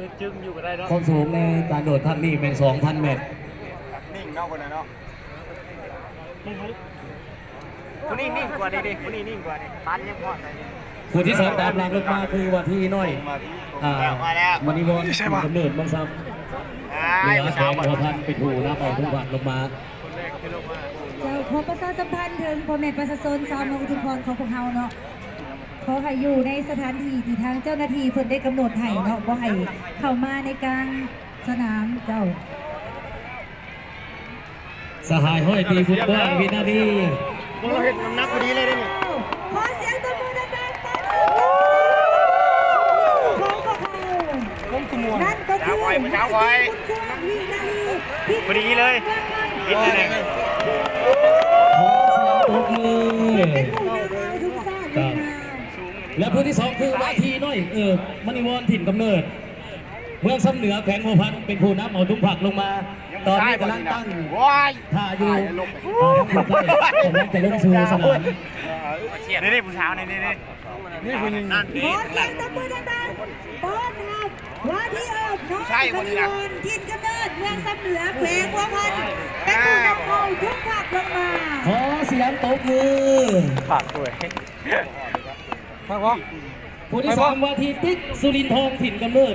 ເຮັດຈຶງຢູ່ກໍໄດ້ເນາະ ຄວາມສູງໃນການໂດດຄັ້ງນີ້ແມ່ນ ສອງພັນແມັດ. ນິ່ງເນາະຄົນນັ້ນເນາະ ຜູ້ນີ້ນິ່ງກວ່ານີ້ເດ້ ຜູ້ນີ້ນິ່ງກວ່ານີ້ ປັນຍັງຮອດໄດ້. ຜູ້ທີສອງຕາມຫຼັງລົງມາຄືວ່າທີນ້ອຍ ອ່າ ມະນີວອນ ກຳເນີດມັນຊຳ ເຫຼືອແຂວງຫົວພັນເປັນຜູ້ນຳເອົາທຸງພັກລົງມາ. ເຈົ້າ ຂໍປະຊາສຳພັນເຖິງພໍ່ແມ່ປະຊາຊົນຊາວເມືອງອຸທຸມພອນຂອງພວກເຮົາເນາະ ຂໍໃຫ້ຢູ່ໃນສະຖານທີ່ທີ່ທາງເຈົ້າໜ້າທີ່ເພິ່ນໄດ້ກຳນົດໃຫ້ເນາະ ບໍ່ໃຫ້ເຂົ້າມາໃນກາງສະໜາມເຈົ້າ. ສະຫາຍຮ້ອຍຕີບຸນກວ້າງ ວິນາລີ ເບິ່ງລາວເຮັດນ້ຳໜັກພໍດີເລີຍເດ້ນີ້. ຂໍສຽງຕົບມືດັງໆ ຂອງພວກເຮົາ ລົງຂະບວນ ນັ້ນກໍຄື ເຈົ້າໄວ້ ເຈົ້າໄວ້ ວິນາລີ ພໍດີເລີຍ ເຮັດໄດ້ເລີຍ. ຂໍສຽງຕົບມື ເປັນຜູ້ນຳເອົາທຸງຊາດລົງມາ. ແລະຜູ້ທີສອງຄືວ່າທີນ້ອຍ ເອີ ມະນີວອນ ຖິ່ນກຳເນີດ ເມືອງຊຳເໜືອ ແຂວງຫົວພັນ ເປັນຜູ້ນຳເອົາທຸງພັກລົງມາ. ຕອນນີ້ກຳລັງຕັ້ງ ໂອ້ຍ ທ່າຢູ່ ອ່າ ທາງຜູ້ໃກ້ກຳລັງຈະລົງສູ່ສະໜາມ. ນີ້ໆ ຜູ້ສາວນີ້ໆ ນີ້ຜູ້ຍິງ. ຂໍສຽງຕົບມືດັງໆ ຕ້ອນຮັບວ່າທີເອິບ ນ້ອງມະນີວອນ ຖິ່ນກຳເນີດ ເມືອງຊຳເໜືອ ແຂວງຫົວພັນ ເປັນຜູ້ນຳເອົາທຸງພັກລົງມາ. ຂໍສຽງຕົບມື ຝາກດ້ວຍ ຝາກບໍ່? ຜູ້ທີສາມວ່າທີຕິກ ສຸລິນທອງ ຖິ່ນກຳເນີດ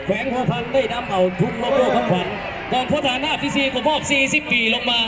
ແຂວງຫົວພັນ ໄດ້ນຳເອົາທຸງໂລໂກ້ຄຳຂວັນ ກອງພົນທະຫານາບທີສີ່ ຄົບຮອບສີ່ສິບປີລົງມາ.